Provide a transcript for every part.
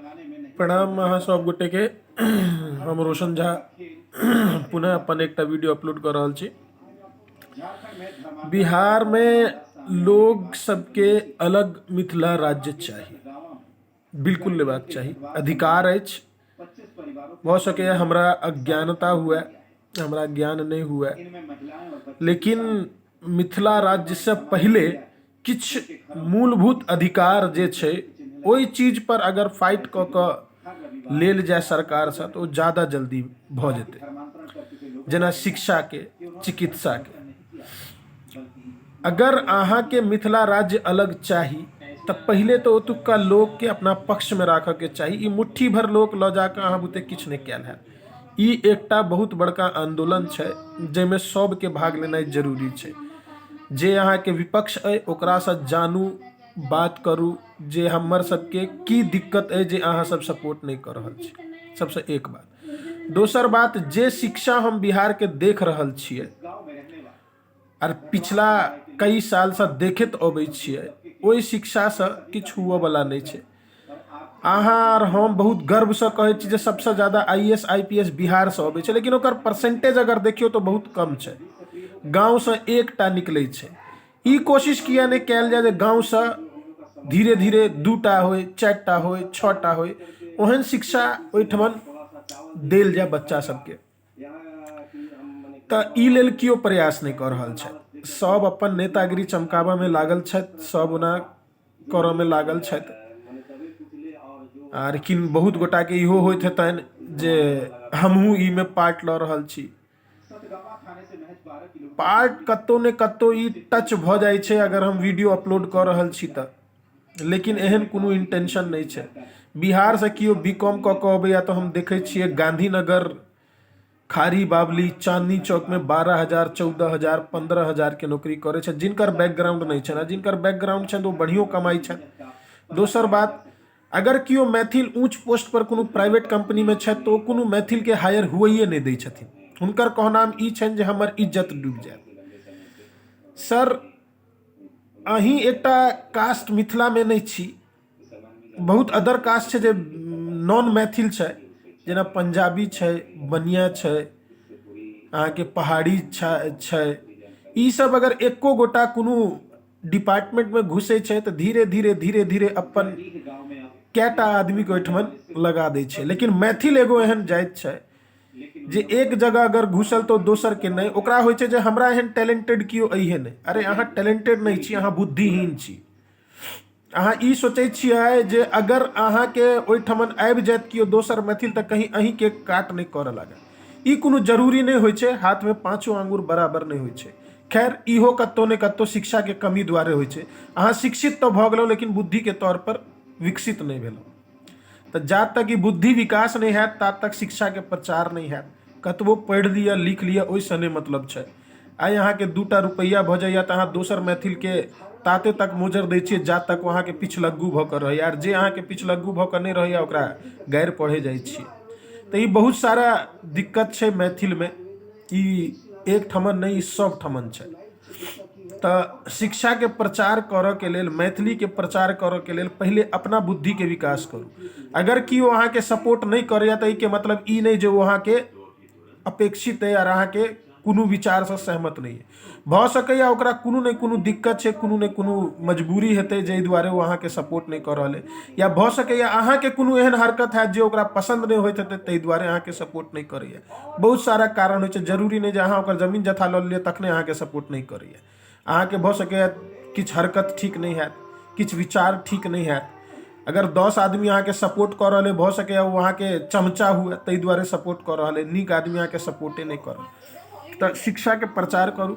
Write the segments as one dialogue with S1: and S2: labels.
S1: प्रणाम अहाँ सब गोटे के। हम रोशन झा पुनः अपन एकटा वीडियो अपलोड कऽ रहल छी। बिहार में लोग सबके अलग मिथिला राज्य चाही, बिल्कुल लेबाक चाही, अधिकार अछि। भऽ सकैए हमरा अज्ञानता हुए, हमरा ज्ञान नहि हुए, लेकिन मिथिला राज्यसँ पहिले किछु मूलभूत अधिकार जे छै ओहि चीज पर अगर फाइट कऽ कऽ लेल जाय सरकारसँ तऽ ओ ज्यादा जल्दी भऽ जेतै। जेना शिक्षाके, चिकित्साके, अगर अहाँके मिथिला राज्य अलग चाही तऽ पहिले तऽ ओतुक्का लोकके अपना पक्षमे राखऽके चाही। ई मुट्ठी भरि लोक लऽ जाकऽ अहाँ बुते किछु नहि कयल हैत। ई एकटा बहुत बड़का आन्दोलन छै जाहिमे सबके भाग लेनाइ जरूरी छै। जे अहाँके विपक्ष अइ ओकरासँ जानू, बात करू जे हमर सबके की दिक्कत अइ जे अहाँ सब सपोर्ट नहि कऽ रहल छी। सबसँ एक बात। दोसर बात, जे शिक्षा हम बिहारके देख रहल छियै आर पिछला कई सालसँ देखैत अबै छियै, ओहि शिक्षासँ किछु हुअवला नहि छै। अहाँ आर हम बहुत गर्वसँ कहै छी जे सबसँ ज्यादा I S I P S बिहारसँ अबै छै, लेकिन ओकर परसेंटेज अगर देखियौ तऽ बहुत कम छै। गाँवसँ एकटा निकलै छै। ई कोशिश किए नहि कयल जाय जे गाँवसँ धीरे धीरे 2टा होइ, 4टा होइ, 6टा होइ, ओहन शिक्षा ओहिठमन देल जाय बच्चा सबके। तऽ ई लेल केओ प्रयास नहि कऽ रहल छथि। सब अपन नेतागिरी चमकाबऽमे लागल छथि, सब ओना करऽमे लागल छथि। आर किन बहुत गोटाके इहो होइत हेतनि जे हमहूँ ईमे पार्ट लऽ रहल छी। पार्ट कतहु ने कतहु ई टच भऽ जाइ छै अगर हम वीडियो अपलोड कऽ रहल छी तऽ, लेकिन एहन कोनो इंटेंशन नहि छै। बिहारसँ केओ बी कॉम कऽ कऽ अबैए तऽ हम देखै छियै गाँधीनगर, खारी बावली, चांदनी चौकमे 12,000, 14,000, 15,000के नौकरी करै छथि जिनकर बैकग्राउंड नहि छनि, आ जिनकर बैकग्राउंड छनि तऽ ओ बढ़िओ कमाइ छथि। दोसर बात, अगर केओ मैथिल ऊँच पोस्ट पर कोनो प्राइवेट कंपनीमे छथि तऽ ओ कोनो मैथिलके हायर हुअइए नहि दै छथिन। हुनकर कहनाम ई छनि जे हमर इज्जत डूबि जायत। सर, अहीं एकटा कास्ट मिथिलामे नहि छी, बहुत अदर कास्ट छै जे नॉन मैथिल छै, जेना पंजाबी छै, बनिया छै, अहाँके पहाड़ी छै। ई सब अगर एको गोटा कोनो डिपार्टमेंटमे घुसै छै तऽ धीरे धीरे धीरे धीरे अपन कएटा आदमीके ओहिठमन लगा दै छै। लेकिन मैथिल एगो एहन जाति छै जे एक जगह अगर घुसल तऽ दोसरके नहि, ओकरा होइ छै जे हमरा एहन टैलेंटेड केओ अइहे नहि। अरे अहाँ टैलेंटेड नहि छी, अहाँ बुद्धिहीन छी। अहाँ ई सोचै छियै जे अगर अहाँके ओहिठमन आबि जायत केओ दोसर मैथिल तऽ कहीं अहीँके काट नहि करऽ लागत। ई कोनो जरूरी नहि होइ छै, हाथमे पाँचो आङ्गुर बराबर नहि होइ छै। खैर, इहो कतहु ने कतहु शिक्षाके कमी दुआरे होइ छै। अहाँ शिक्षित तऽ भऽ गेलहुँ लेकिन बुद्धिके तौर पर विकसित नहि भेलहुँ। तऽ जा तक ई बुद्धि विकास नहि हैत ता तक शिक्षाके प्रचार नहि हैत। कतबो पढ़ि लिअ, लिख लिअ, ओहिसँ नहि मतलब छै। आइ अहाँके 2टा रुपैआ भऽ जाइए तऽ अहाँ दोसर मैथिलके ताते तक मोजर दै छियै जा तक ओ अहाँके पिछलग्गू भऽ कऽ रहैए, आर जे अहाँके पिछलग्गू भऽ कऽ नहि रहैए ओकरा गारि पढ़ै जाइ छियै। तऽ ई बहुत सारा दिक्कत छै मैथिलमे, ई एक ठमन नहि, ई सब ठमन छै। तऽ शिक्षाके प्रचार करऽके लेल, मैथिलीके प्रचार करऽके लेल पहिले अपना बुद्धिके विकास करू। अगर केओ अहाँके सपोर्ट नहि करैए तऽ एहिके मतलब ई नहि जे ओ अहाँके अपेक्षित अइ आर अहाँके कोनो विचारसँ सहमत नहि अइ। भऽ सकैए ओकरा कोनो ने कोनो दिक्कत छै, कोनो ने कोनो मजबूरी हेतै जाहि दुआरे ओ अहाँके सपोर्ट नहि कऽ रहल अइ, या भऽ सकैए अहाँके कोनो एहन हरकत हैत जे ओकरा पसन्द नहि होइत हेतै ताहि दुआरे अहाँके सपोर्ट नहि करैए। बहुत सारा कारण होइ छै, जरूरी नहि जे अहाँ ओकर जमीन जथा लऽ लेलियै तखने अहाँके सपोर्ट नहि करैए। अहाँके भऽ सकैए किछु हरकत ठीक नहि हैत, किछु विचार ठीक नहि हैत। अगर 10 आदमी अहाँके सपोर्ट कऽ रहल अइ, भऽ सकैए ओ अहाँके चमचा हुए ताहि दुआरे सपोर्ट कऽ रहल अइ, नीक आदमी अहाँके सपोर्टे नहि करत। तऽ शिक्षाके प्रचार करू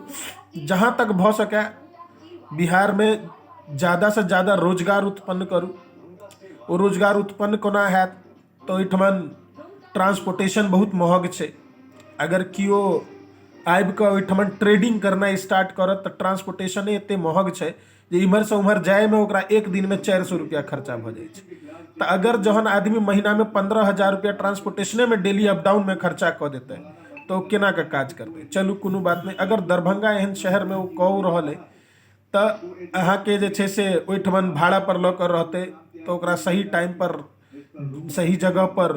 S1: जहाँ तक भऽ सकै। बिहारमे ज्यादासँ ज्यादा रोजगार उत्पन्न करू। ओ रोजगार उत्पन्न कोना हैत तऽ ओहिठमन ट्रांसपोर्टेशन बहुत महग छै। अगर केओ आबि कऽ ओहिठमन ट्रेडिंग करनाइ स्टार्ट करत तऽ ट्रांसपोर्टेशने एते महग छै जे इम्हरसँ उम्हर जाइमे ओकरा एक दिनमे 400 रुपैआ खर्चा भऽ जाइ छै। तऽ अगर जहन आदमी महीनामे 15,000 रुपैआ ट्रांसपोर्टेशनेमे डेली अप डाउनमे खर्चा कऽ देतै तऽ ओ केना कऽ काज करतै? चलू कोनो बात नहि, अगर दरभंगा एहन शहरमे ओ कऽ रहल अइ तऽ अहाँके जे छै से ओहिठमन भाड़ापर लऽ कऽ रहतै तऽ ओकरा सही टाइमपर सही जगहपर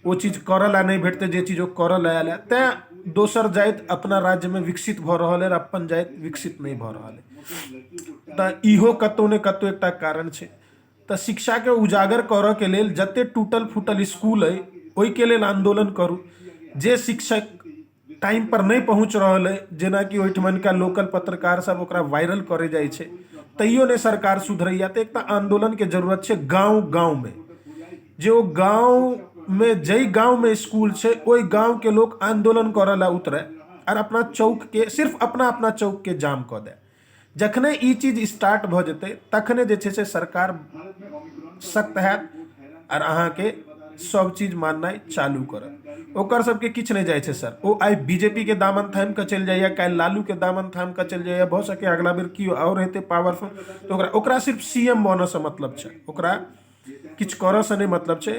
S1: ओ चीज करऽ लए नहि भेटतै जे चीज ओ करऽ लए आयल तैँ दोसर जाति अपना राज्यमे विकसित भऽ रहल अइ अपन जाति विकसित नहि भऽ रहल अइ। तऽ इहो कतहु ने कतहु एकटा कारण छै। तऽ शिक्षाके उजागर करऽके लेल जते टूटल फूटल इसकुल अइ ओहिके लेल आन्दोलन करू। जे शिक्षक टाइमपर नहि पहुँच रहल अइ, जेनाकि ओहिठमनका लोकल पत्रकार सब ओकरा वायरल करै जाइ छै, तैयो नहि सरकार सुधरैया। तऽ एकटा आन्दोलनके जरूरत छै गाँव गाँवमे, जे ओ गाँवमे जाहि गाँवमे इसकुल छै ओहि गाँवके लोक आन्दोलन करऽ लए उतरै आओर अपना चौकके सिर्फ अपना अपना चौकके जाम कऽ दै। जखने ई चीज स्टार्ट भऽ जेतै तखने जे छै से सरकार सख्त हैत आओर अहाँके सब चीज माननाइ चालू करत। ओकर सबके किछु नहि जाइ छै sir, O I B J P के दामन थामि कऽ चलि जाइए, काल्हि लालूके दामन थामि कऽ चलि जाइए, भऽ सकैए अगिला बेर केओ आओर हेतै पावरफुल, तऽ ओकरा ओकरा सिर्फ सी एम बनऽसँ मतलब छै, ओकरा किछु करऽसँ नहि मतलब छै।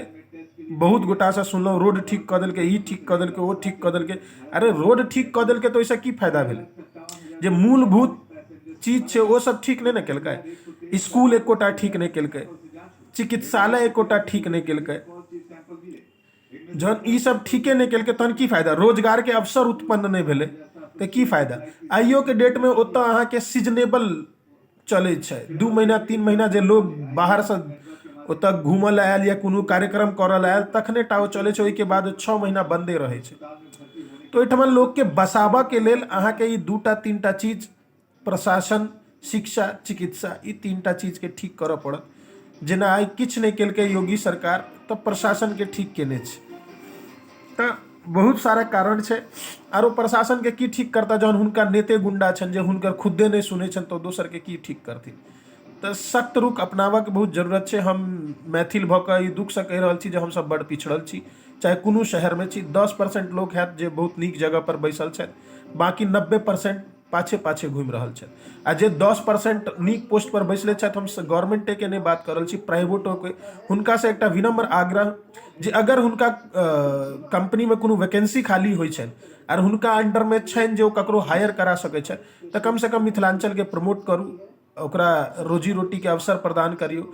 S1: बहुत गोटासँ सुनलहुँ रोड ठीक कऽ देलकै, ई ठीक कऽ देलकै, ओ ठीक कऽ देलकै। अरे रोड ठीक कऽ देलकै तऽ ओहिसँ की फायदा भेलै? जे मूलभूत चीज छै ओ सब ठीक नहि ने केलकै। इसकुल एकोटा ठीक नहि केलकै, चिकित्सालय एकोटा ठीक नहि केलकै। जहन ई सब ठीके नहि केलकै तहन की फायदा? रोजगारके अवसर उत्पन्न नहि भेलै तऽ की फायदा? आइयोके डेटमे ओतऽ अहाँके सीजनेबल चलै छै, 2 महीना 3 महीना जे लोग बाहरसँ ओतऽ घूमऽ लए आयल या कोनो कार्यक्रम करऽ लए आयल तखने टा ओ चलै छै, ओहिके बाद 6 महीना बन्दे रहै छै। तऽ ओहिठमा लोकके बसाबऽके लेल अहाँके ई 2टा 3टा चीज, प्रशासन, शिक्षा, चिकित्सा, ई 3टा चीजके ठीक करऽ पड़त। जेना आइ किछु नहि केलकै योगी सरकार तऽ प्रशासनके ठीक केने छै। तऽ बहुत सारा कारण छै। आरो प्रशासनके की ठीक करता जहन हुनका नेते गुंडा छनि जे हुनकर खुदे नहि सुनै छनि, तऽ दोसरके की ठीक करथिन? तऽ सख्त रुख अपनाबऽके बहुत जरूरत छै। हम मैथिल भऽ कऽ ई दुःखसँ कहि रहल छी जे हमसब बड्ड पिछड़ल छी। चाहे कोनो शहरमे छी, 10% लोक हैत जे बहुत नीक जगहपर बैसल छथि, बाँकी 90% पाछे पाछे घुमि रहल छथि। आ जे 10% नीक पोस्ट पर बैसले छथि, हम गवर्नमेंटेके नहि बात कर रहल छी, प्राइवेटोके, हुनकासँ एकटा विनम्र आग्रह जे अगर हुनका कंपनीमे कोनो वैकेंसी खाली होइ छनि आर हुनका अंडरमे छनि जे ओ ककरो हायर करा सकै छथि, तऽ कमसँ कम मिथिलाञ्चलके प्रमोट करू, ओकरा रोजी रोटीके अवसर प्रदान करियौ।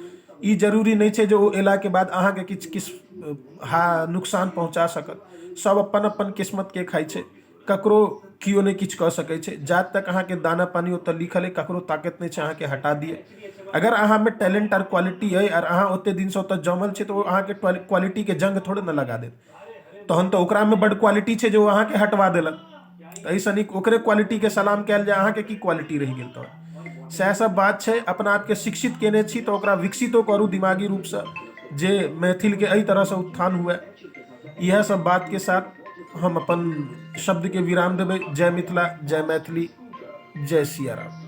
S1: ई जरूरी नहि छै जे ओ अयलाके बाद अहाँके किछु किछु हा नुकसान पहुँचा सकत। सब अपन अपन किस्मतके खाइ छै, ककरो केओ नहि किछु कऽ सकै छै। जात तक अहाँके दाना पानी ओतऽ लिखल अइ, ककरो ताकत नहि छै अहाँके हटा दिए। अगर अहाँमे टैलेंट आर क्वालिटी अइ आर अहाँ ओते दिनसँ ओतऽ जमल छी, तऽ ओ अहाँके क्वालिटीके जंग थोड़े ने लगा देत। तहन तऽ ओकरामे बड्ड क्वालिटी छै जे ओ अहाँके हटवा देलक। एहिसँ नीक ओकरे क्वालिटीके सलाम कयल जाय, अहाँके की क्वालिटी रहि गेल? तहन सएह सब बात छै। अपना आपके शिक्षित केने छी तऽ ओकरा विकसितो करू दिमागी रूपसँ, जे मैथिलके एहि तरहसँ उत्थान हुए। इएह सब बातके साथ हम अपन शब्दके विराम देबै। जय मिथिला, जय मैथिली, जय सिया राम।